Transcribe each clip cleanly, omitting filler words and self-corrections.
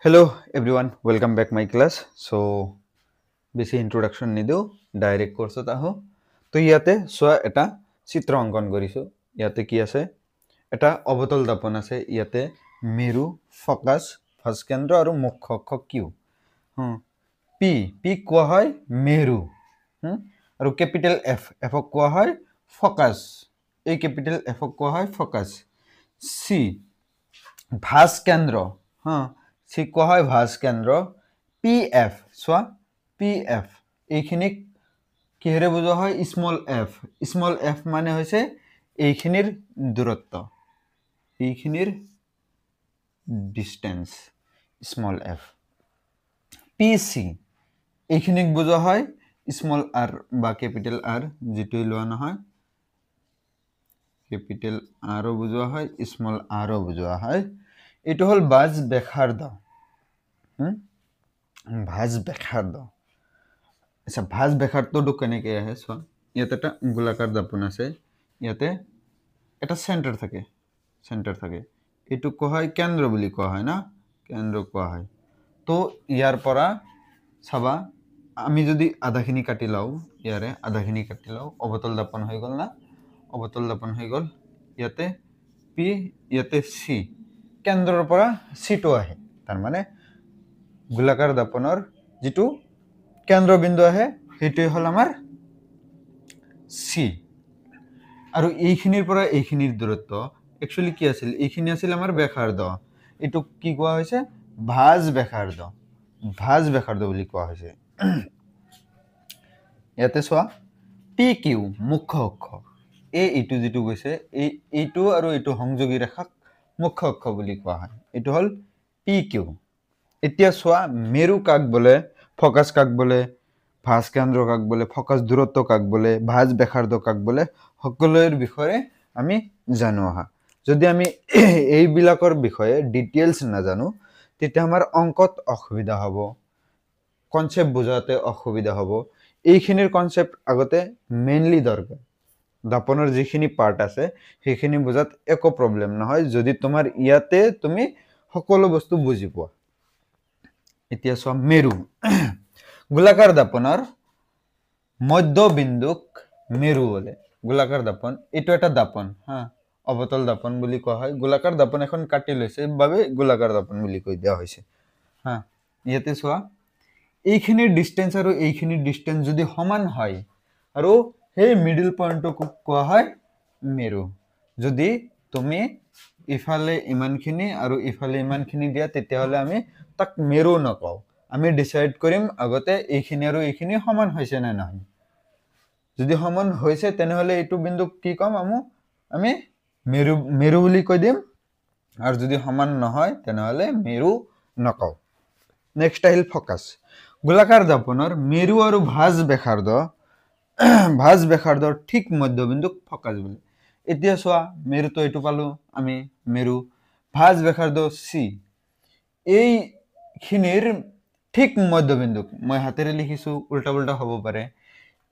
Hello everyone, welcome back my class. So বেছি introduction নিদিওঁ, direct কোৰ্চত আহোঁ। তো ইয়াতে চোৱা, এটা চিত্ৰ অংকন কৰিছোঁ। ইয়াতে কি আছে? এটা অৱতল দাপোন আছে। ইয়াতে মেৰু, ফকাছ, ভাঁজ কেন্দ্ৰ আৰু মুখ্য অক্ষ কিউ। পি পিক কোৱা হয় মেৰু, আৰু কেপিটেল এফ, এফক কোৱা হয় ফকাছ। এই কেপিটেল এফক কোৱা হয় ফকাছ। চি ভাঁজ কেন্দ্ৰ, হা, চি কোৱা হয় ভাঁজ কেন্দ্ৰ। পি এফ, চোৱা পি এফ, এইখিনিক কিহেৰে বুজোৱা হয়? Small F. স্মল এফ মানে হৈছে এইখিনিৰ দূৰত্ব, এইখিনিৰ distance, small F. P C, এইখিনিক বুজোৱা হয় স্মল আৰ বা কেপিটেল আৰ, যিটোৱে লোৱা নহয়, কেপিটেল আৰো বুজোৱা হয়, স্মল আৰো বুজোৱা হয়। এইটো হ'ল ভাঁজ ব্যাসাৰ্ধ। ভাঁজ ব্যাসাৰ্ধ। আচ্ছা, ভাঁজ ব্যাসাৰ্ধটো কেনেকৈ আহে চোৱা। ইয়াত এটা গোলাকাৰ দাপোন আছে, ইয়াতে এটা চেণ্টাৰ থাকে, চেণ্টাৰ থাকে, এইটোক কোৱা হয় কেন্দ্ৰ বুলি কোৱা হয় না, কেন্দ্ৰ কোৱা হয়। তো ইয়াৰ পৰা চাবা, আমি যদি আধাখিনি কাটি লওঁ, ইয়াৰে আধাখিনি কাটি লওঁ, অৱতল দাপোন হৈ গ'ল না, অৱতল দাপোন হৈ গ'ল। ইয়াতে পি, ইয়াতে চি, কেন্দ্ৰৰ পৰা চিটো আহে, তাৰমানে গোলাকাৰ দাপোনৰ যিটো কেন্দ্ৰবিন্দু আহে সেইটোৱে হ'ল আমাৰ চি। আৰু এইখিনিৰ পৰা এইখিনিৰ দূৰত্ব একচুৱেলি কি আছিল? এইখিনি আছিল আমাৰ ব্যাসাৰ্ধ। এইটোক কি কোৱা হৈছে? ভাঁজ ব্যাসাৰ্ধ, ভাঁজ ব্যাসাৰ্ধ বুলি কোৱা হৈছে। ইয়াতে চোৱা, পি কিউ মুখ্য অক্ষ, এই এইটো যিটো গৈছে, এই এইটো আৰু এইটো সংযোগী ৰেখাক মুখ্য অক্ষ বুলি কোৱা হয়। এইটো হ'ল পি কিউ। এতিয়া চোৱা, মেৰু কাক বোলে, ফকাছ কাক বোলে, ভাঁজ কেন্দ্ৰ কাক বোলে, ফকাছ দূৰত্ব কাক বোলে, ভাঁজ ব্যাসাৰ্ধ কাক বোলে, সকলোৰে বিষয়ে আমি জানো অহা। যদি আমি এইবিলাকৰ বিষয়ে ডিটেইলছ নাজানো, তেতিয়া আমাৰ অংকত অসুবিধা হ'ব, কনচেপ্ট বুজাতে অসুবিধা হ'ব। এইখিনিৰ কনচেপ্ট আগতে মেইনলি দৰকাৰ। দাপোনৰ যিখিনি পাৰ্ট আছে সেইখিনি বুজাত একো প্ৰব্লেম নহয়, যদি তোমাৰ ইয়াতে তুমি সকলো বস্তু বুজি পোৱা। এতিয়া চোৱা, মেৰু গোলাকাৰ দাপোনৰ মধ্যবিন্দুক মেৰু বোলে। গোলাকাৰ দাপোন, এইটো এটা দাপোন, হা, অৱতল দাপোন বুলি কোৱা হয়। গোলাকাৰ দাপোন এখন কাটি লৈছে বাবে গোলাকাৰ দাপোন বুলি কৈ দিয়া হৈছে। হা, ইয়াতে চোৱা, এইখিনিৰ ডিষ্টেঞ্চ আৰু এইখিনিৰ ডিষ্টেঞ্চ যদি সমান হয়, আৰু সেই মিডিল পইণ্টটোক কোৱা হয় মেৰু। যদি তুমি ইফালে ইমানখিনি আৰু ইফালে ইমানখিনি দিয়া, তেতিয়াহ'লে আমি তাক মেৰু নকওঁ। আমি ডিচাইড কৰিম আগতে এইখিনি আৰু এইখিনি সমান হৈছে নে নহয়। যদি সমান হৈছে, তেনেহ'লে এইটো বিন্দুক কি ক'ম আমি? মেৰু, মেৰু বুলি কৈ দিম। আৰু যদি সমান নহয়, তেনেহ'লে মেৰু নকওঁ। নেক্সট আহিল ফকাছ। গোলাকাৰ দাপোনৰ মেৰু আৰু ভাঁজ ব্যাসাৰ্ধ, ভাঁজ ব্যাসাৰ্ধৰ ঠিক মধ্যবিন্দুক ফকাছ বোলে। এতিয়া চোৱা, মেৰুটো এইটো পালোঁ আমি মেৰু, ভাঁজ ব্যাসাৰ্ধ চি, এইখিনিৰ ঠিক মধ্যবিন্দুক মই হাতেৰে লিখিছোঁ, উল্টা পুল্টা হ'ব পাৰে।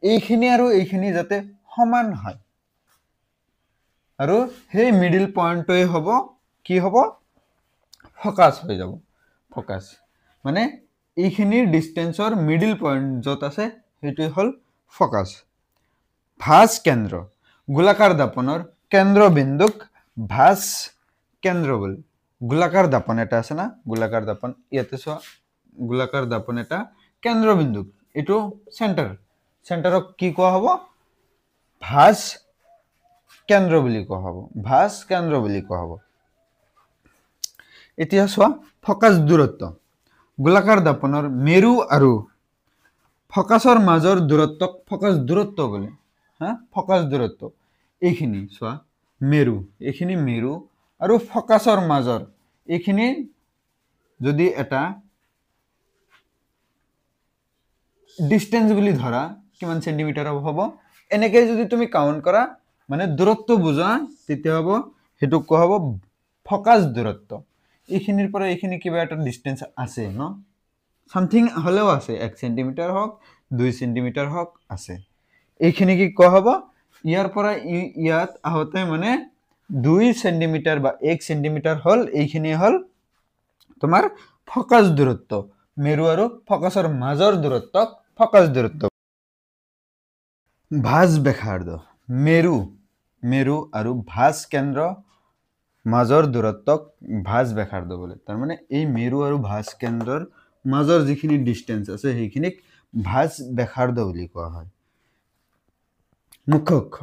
এইখিনি আৰু এইখিনি যাতে সমান হয়, আৰু সেই মিডিল পইণ্টটোৱে হ'ব কি হ'ব? ফকাছ হৈ যাব। ফকাছ মানে এইখিনিৰ ডিষ্টেঞ্চৰ মিডিল পইণ্ট য'ত আছে সেইটোৱে হ'ল ফকাছ। ভাঁজ কেন্দ্ৰ, গোলাকাৰ দাপোনৰ কেন্দ্ৰবিন্দুক ভাঁজ কেন্দ্ৰ বোলে। গোলাকাৰ দাপোন এটা আছে না, গোলাকাৰ দাপোন, ইয়াতে চোৱা, গোলাকাৰ দাপোন এটা কেন্দ্ৰবিন্দুক, এইটো চেণ্টাৰ, চেণ্টাৰক কি কোৱা হ'ব? ভাঁজ কেন্দ্ৰ বুলি কোৱা হ'ব, ভাঁজ কেন্দ্ৰ বুলি কোৱা হ'ব। এতিয়া চোৱা, ফকাছ দূৰত্ব, গোলাকাৰ দাপোনৰ মেৰু আৰু ফকাছৰ মাজৰ দূৰত্বক ফকাছ দূৰত্ব বোলে। হা, ফকাছ দূৰত্ব এইখিনি চোৱা, মেৰু, এইখিনি মেৰু আৰু ফকাছৰ মাজৰ এইখিনি যদি এটা ডিষ্টেঞ্চ বুলি ধৰা, কিমান চেণ্টিমিটাৰ হ'ব? এনেকৈ যদি তুমি কাউণ্ট কৰা, মানে দূৰত্ব বুজা, তেতিয়া হ'ব সেইটোক কোৱা হ'ব ফকাছ দূৰত্ব। এইখিনিৰ পৰা এইখিনি কিবা এটা ডিষ্টেঞ্চ আছে ন, চামথিং হ'লেও আছে, 1 চেণ্টিমিটাৰ হওক, 2 চেণ্টিমিটাৰ হওক আছে। এইখিনি কি কোৱা হ'ব? ইয়াৰ পৰা ইয়াত আহোঁতে মানে 2 চেণ্টিমিটাৰ বা 1 চেণ্টিমিটাৰ হ'ল, এইখিনি হ'ল তোমাৰ ফকাছ দূৰত্ব। মেৰু আৰু ফকাছৰ মাজৰ দূৰত্বক ফকাছ দূৰত্ব। ভাঁজ ব্যাসাৰ্ধ, মেৰু মেৰু আৰু ভাঁজ কেন্দ্ৰ মাজৰ দূৰত্বক ভাঁজ ব্যাসাৰ্ধ বোলে। তাৰমানে এই মেৰু আৰু ভাঁজ কেন্দ্ৰৰ মাজৰ যিখিনি ডিষ্টেঞ্চ আছে সেইখিনিক ভাঁজ ব্যাসাৰ্ধ বুলি কোৱা হয়। মুখ্য অক্ষ,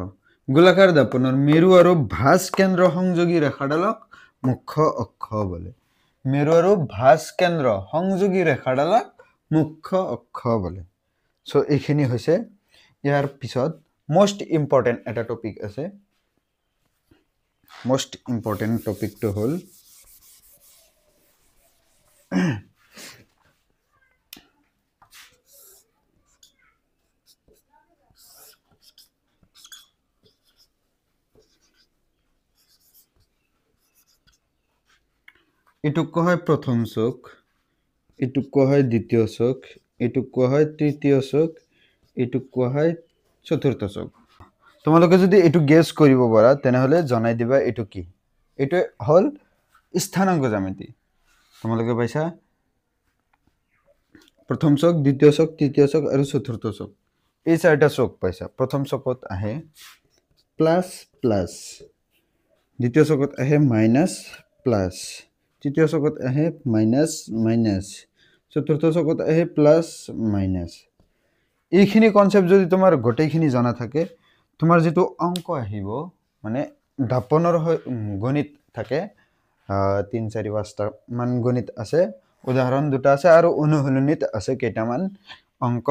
গোলাকাৰ দাপোনৰ মেৰু আৰু ভাঁজ কেন্দ্ৰ সংযোগী ৰেখাডালক মুখ্য অক্ষ বোলে। মেৰু আৰু ভাঁজ কেন্দ্ৰ সংযোগী ৰেখাডালক মুখ্য অক্ষ বোলে। চ' এইখিনি হৈছে। ইয়াৰ পিছত মষ্ট ইম্পৰ্টেণ্ট এটা টপিক আছে। মষ্ট ইম্পৰ্টেণ্ট টপিকটো হ'ল এইটোক কোৱা হয় প্ৰথম চোক, এইটোক কোৱা হয় দ্বিতীয় চোক, এইটোক কোৱা হয় তৃতীয় চোক, এইটোক কোৱা হয় চতুৰ্থ চোক। তোমালোকে যদি এইটো গেছ কৰিব পাৰা তেনেহ'লে জনাই দিবা এইটো কি। এইটো হ'ল স্থানাংক জ্যামিতি। তোমালোকে পাইছা প্ৰথম চোক, দ্বিতীয় চোক, তৃতীয় চোক আৰু চতুৰ্থ চোক, এই চাৰিটা চোক পাইছা। প্ৰথম চকত আহে প্লাছ প্লাছ, দ্বিতীয় চকত আহে মাইনাছ প্লাছ, তৃতীয় চকত আহে মাইনাছ মাইনাছ, চতুৰ্থ চকত আহে প্লাছ মাইনাছ। এইখিনি কনচেপ্ট যদি তোমাৰ গোটেইখিনি জনা থাকে, তোমাৰ যিটো অংক আহিব মানে দাপোনৰ গণিত থাকে, 3 4 5টামান গণিত আছে, উদাহৰণ দুটা আছে আৰু অনুশীলনীত আছে কেইটামান অংক।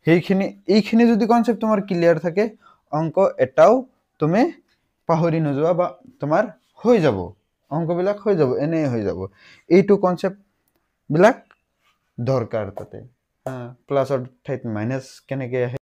সেইখিনি এইখিনি যদি কনচেপ্ট তোমাৰ ক্লিয়াৰ থাকে, অংক এটাও তুমি পাহৰি নোযোৱা বা তোমাৰ হৈ যাব, অংকবিলাক হৈ যাব, এনেই হৈ যাব। এইটো কনচেপ্টবিলাক দৰকাৰ তাতে। প্লাছৰ ঠাইত মাইনাছ কেনেকৈ আহে,